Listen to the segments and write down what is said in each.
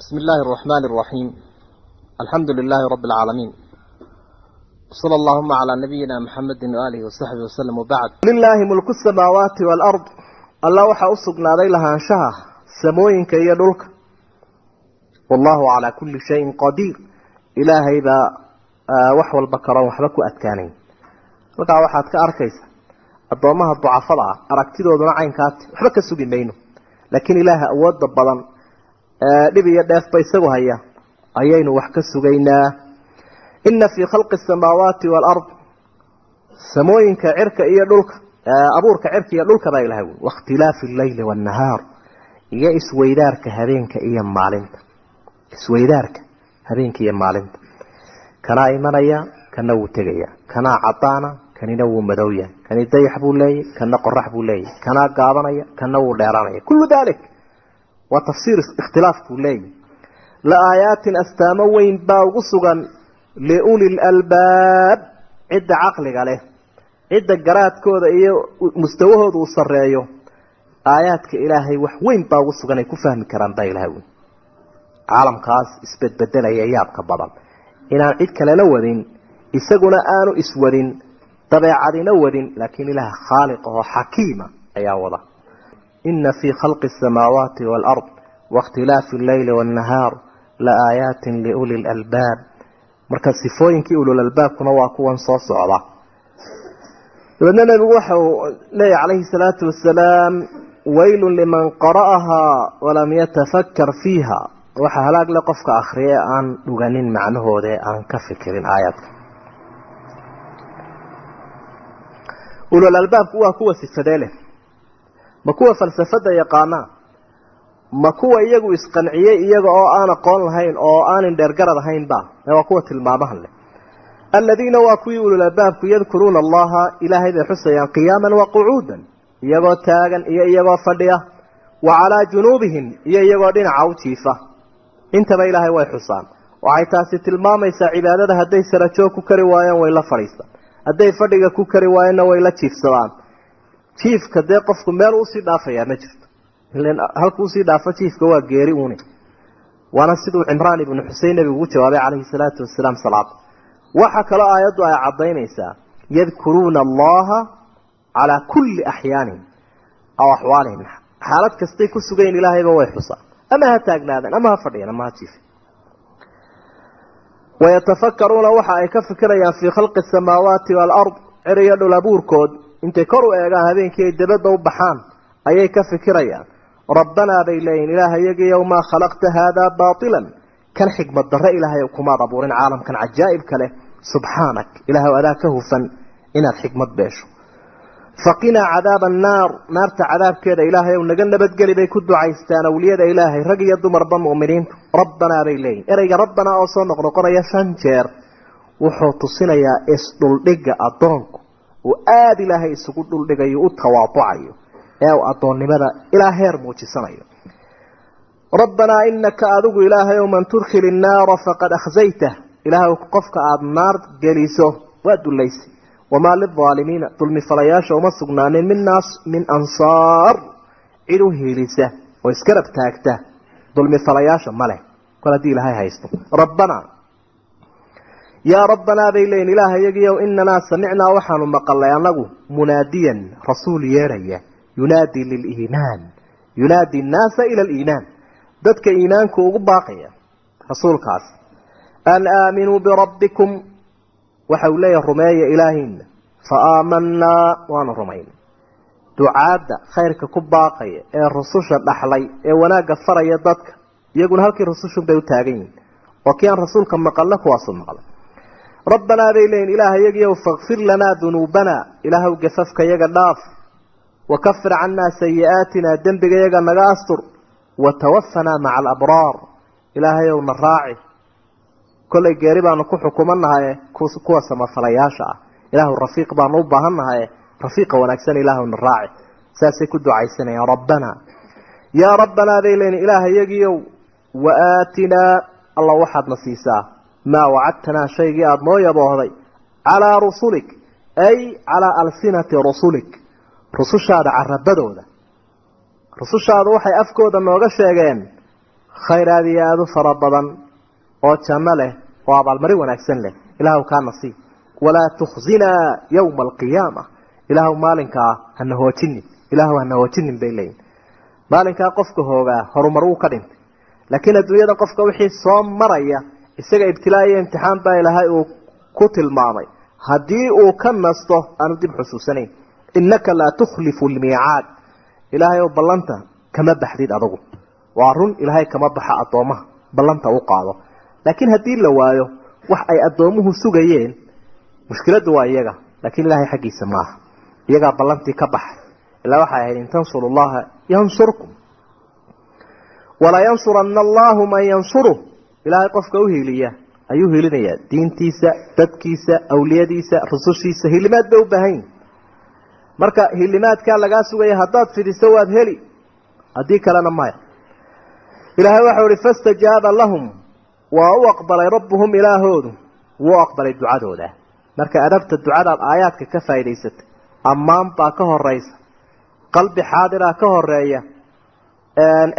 بسم الله الرحمن الرحيم. الحمد لله رب العالمين، وصلى اللهم على نبينا محمد وآله وصحبه وسلم، وبعد. لله ملك السماوات والأرض. Alla waxaa u sugnaaday lahaanshaha samooyinka iyo dhulka. والله على كل شيء قدير. Ilaahay baa wax walba karoon, waxba ku adkaanayn. Halkaa waxaad ka arkaysa addoommaha ducafada ah aragtidooduna caynkaati, waxba ka sugi mayno, laakiin Ilaaha awoodda badan, dhib iyo dheefba isagu haya, ayaynu wax ka sugaynaa. إن في خلق السماوات والأرض, samooyinka, cirka iyo dhulka, abuurka cirka iyo dhulka baa Ilahay wi, واختلاف الليل والنهار, iyo isweydaarka habeenka iyo maalinta. Isweydaarka habeenka iyo maalinta, kanaa imanaya, kana wuu tegaya, kanaa cadaana, kanina wuu madow yahay, kani dayax buu leeyahy, kana qorax buu leeyahy, kanaa gaabanaya, kana wuu dheeranaya. كل ذلك waa tafsiir ikhtilaafkuu leeyahy. لآيات, astaamo weyn baa ugu sugan, لأولي الألباب, cidda caqliga leh, cidda garaadkooda iyo mustawahooda uu sareeyo. Aayaadka Ilaahay wax weyn baa ugu sugan ay ku fahmi karaan baa Ilahay weyn. Caalamkaas isbedbedelaya, yaabka badan, inaan cid kalena wadin, isaguna aanu iswadin, dabeecadina wadin, laakiin Ilaah khaaliq oo xakiima ayaa wada. إن في خلق السماوات والأرض واختلاف الليل والنهار لآيات لأولي الألباب. Marka sifooyinkii ulul albaabkuna waa kuwan soo socda. Dabeedna Nabigu waxa uu leeyahy calayhi salaatu wasalaam: ويل لمن قرأها ولم يتفكر فيها. Waxaa halaag le qofka akriye aan dhuganin macnahooda, ee aan ka fikirin aayaadka. Ulul albaabku waa kuwa sifadee leh? Ma kuwa falsafada yaqaanaa? Ma kuwa iyagu isqanciyey iyaga oo aan aqoon lahayn oo aanin dheergarad ahaynba? Waa kuwa tilmaamahan leh. الذين, waa kuwii ulul albaabku, يذكرون الله, Ilaahay bay xusayaan, قياما وقعودا, iyagoo taagan iyo iyagoo fadhiya, وعلى جنوبهم, iyo iyagoo dhinaca u jiifa, intaba Ilaahay way xusaan. Waxay taasi tilmaamaysaa cibaadada hadday sarajoog ku kari waayaan, way la fadhiistaan; hadday fadhiga ku kari waayaanna, way la jiifsadaan. Jiifka dee qofku meel usii dhaafayaa ma jirto, ilan halku usii dhaafo jiifka waa geeri uuni. Waana siduu Cimraan ibnu Xusein Nabigu ugu jawaabay calayhi salaatu wasalaam salaada. Waxaa kaloo aayaddu ay caddaynaysaa يذكرون الله على كل أحيانهم أو أحوالهم. Xaalad kastay ku sugayn Ilaahayba way xusaan, ama ha taagnaadeen, ama ha fadhiyeen, ama ha jiifeen. ويتفكرون, waxa ay ka fikirayaan, في خلق السماوات والأرض, cir iyo dhul abuurkood. Intay kor u eegaan habeenkii ay dabadda u baxaan ayay ka fikirayaan. ربنا, bay leeyihin, Ilaahayagiyow, ما خلقت هذا باطلا, kan xikmad darre Ilaahay kumaad abuurin caalamkan cajaa'ibka leh. سبحانك, Ilaahw adaa ka hufan inaad xikmad beesho. فقنا عذاب النار, naarta cadaabkeeda Ilaahay ow naga nabadgeli, bay ku ducaystaan awliyada Ilaahay, rag iyo dumarba, mu'miniintu. ربنا bay leeyihin. Ereyga ربنا oo soo noqnoqonaya shan jeer wuxuu tusinayaa isdhuldhigga addoonku uu aada Ilaahay isugu dhuldhigayo, u tawaaducayo, ee uu addoonnimada ilaa heer muujisanayo. ربنا إنك, adigu Ilaahay ow, من تدخل النار فقد أخزيته, Ilaahay qofka aada naar geliso waa dullaysay. وما للظالمين, dulmi falayaasha uma sugnaanin, من naas من أنصار, cid u hiilisa oo iskarab taagta dulmi falayaasha ma leh, kol haddii Ilaahay haysto. ربنا, يا ربنا, bay leeyiin, Ilaahayagiyow, إننا سمعنا, waxaanu maqalay annagu, مناديا, rasuul yeedhaya, ينادي للإيمان, ينادي الناس إلى الإيمان, dadka iimaanku ugu baaqaya rasuulkaas. أن آمنوا بربكم, waxa uu leeyahay: rumeeya Ilaahiina. فآمنا, waanu rumaynay. Ducaadda khayrka ku baaqaya ee rususha dhaxlay ee wanaagga faraya dadka, iyaguna halkii rusushun bay u taagan yihiin, oo kii aan rasuulka maqalna kuwaasuu maqlay. ربنا, bay leeyiin, Ilaahayagiyow, فاغفر لنا ذنوبنا, Ilaahw gafafka yaga dhaaf, وكفر عنا سيئاتنا, dembiga yaga naga astur, وتوفنا مع الأبرار, Ilaahayow na raaci, kollay geeri baanu ku xukumanahaye, kuwa samafalayaasha ah. Ilaahu rafiiq baanu u baahannahaye, rafiiqa wanaagsan Ilaahu na raaci. Saasay ku ducaysanayaan. ربنا, يا ربنا, bay leeyiin, Ilaahayagiyow, وآتنا, alla waxaadna siisaa, ما وعدتنا, shaygii aada noo yaboohday, على رسلك, أي على ألسنة رسلك, rusushaada carabadooda. Rusushaadu waxay afkooda nooga sheegeen. Khayr aada iyo aada u fara badan oo janno leh oo abaalmarin wanaagsan leh ilaahu kaana sii. Walaa tukhzinaa yowma alqiyaama, ilaahu maalinkaa hana hoojinin, ilaahu hana hoojinin bay leeyihin. Maalinkaa qofka hoogaa horumar wuu ka dhintay, laakiin adduunyada qofka wixii soo maraya isaga ibtilaa iyo imtixaan baa ilaahay uu ku tilmaamay. Haddii uu ka nasto aanu dib xusuusanayn. Innaka laa tukhlifu almiicaad, ilaahay oo ballanta kama baxdid adugu. Waa run, ilaahay kama baxa addoommaha ballanta u qaado, laakiin haddii la waayo wax ay addoomuhu sugayeen mushkiladdu waa iyaga, laakiin ilaahay xaggiisa maaha. Iyagaa ballantii ka baxay, ilaa waxay ahayd in tansuru llaha yansurkum walaa yansuranna allahu man yansuruh. Ilaahay qofka u hiiliya ayuu hiilinayaa, diintiisa, dadkiisa, awliyadiisa, rusushiisa. Hiilimaad bay u baahan yihin. Marka hiilimaadkaa lagaa sugaya haddaad fidiso waad heli, haddii kalena maya. Ilaahay waxau ihi fastajaaba lahum, waa u aqbalay rabbuhum ilaahoodu, wuu aqbalay ducadooda. Marka adabta ducadaad aayaadka ka faa'idaysatay, ammaan baa ka horeysa, qalbi xaadiraa ka horeeya,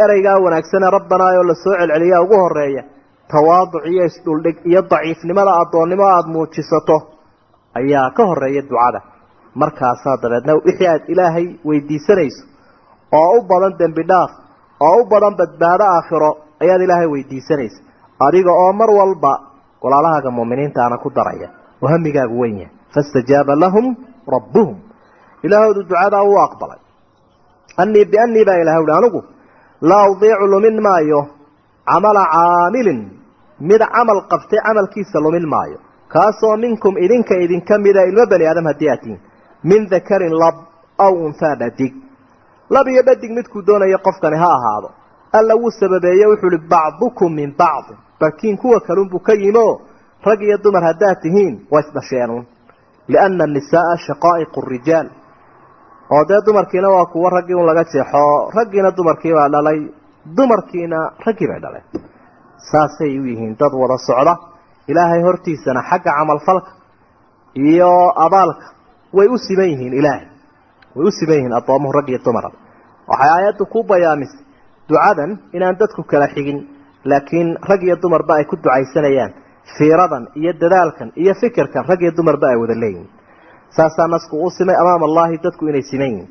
ereygaa wanaagsane rabbanaa oo lasoo celceliyaa ugu horeeya, tawaaduc iyo isdhuldhig iyo daciifnimada addoonnimo aada muujisato ayaa ka horeeya ducada. Markaasaa dabeedna wixii aad ilaahay weydiisanayso oo u badan dembi dhaaf oo u badan badbaado aakhiro ayaad ilaahay weydiisanaysa, adiga oo mar walba walaalahaaga muuminiinta ana ku daraya oo hamigaagu weyn yahay. Fastajaaba lahum rabbuhum, ilaahoodu ducadaa uu aqbalay. Annii biannii baa ilahay uhi anigu laa udiicu lumin maayo camala caamilin, mid camal qabtay camalkiisa lumin maayo, kaasoo minkum idinka idinka mida ilmo bani aadam haddii aad tihiin, min dakarin lab aw unhaa dhadig, lab iyo dhadig midkuu doonayo qofkani ha ahaado. Alla wuu sababeeye, wuxuu ihi bacdukum min bacdi, barkiin kuwa kalunbuu ka yimo, rag iyo dumar haddaad tihiin waa isdhasheenuun. Lianna annisaaa shaqaa'iqu rijaal, oo dee dumarkiina waa kuwo raggii un laga jeexo, raggiina dumarkii baa dhalay, dumarkiina raggii bay dhaleen. Saasay u yihiin dad wada socda ilaahay hortiisana xagga camalfalka iyo abaalka way u siman yihiin. Ilaahay way u siman yihiin addoomuhu rag iyo dumaraba. Waxay aayaddu ku bayaamisay ducadan inaan dadku kala xigin, laakiin rag iyo dumarba ay ku ducaysanayaan. Fiiradan iyo dadaalkan iyo fikirkan rag iyo dumarba ay wada leeyihiin. Saasaa nasku u simay amaam allahi dadku inay siman yihiin.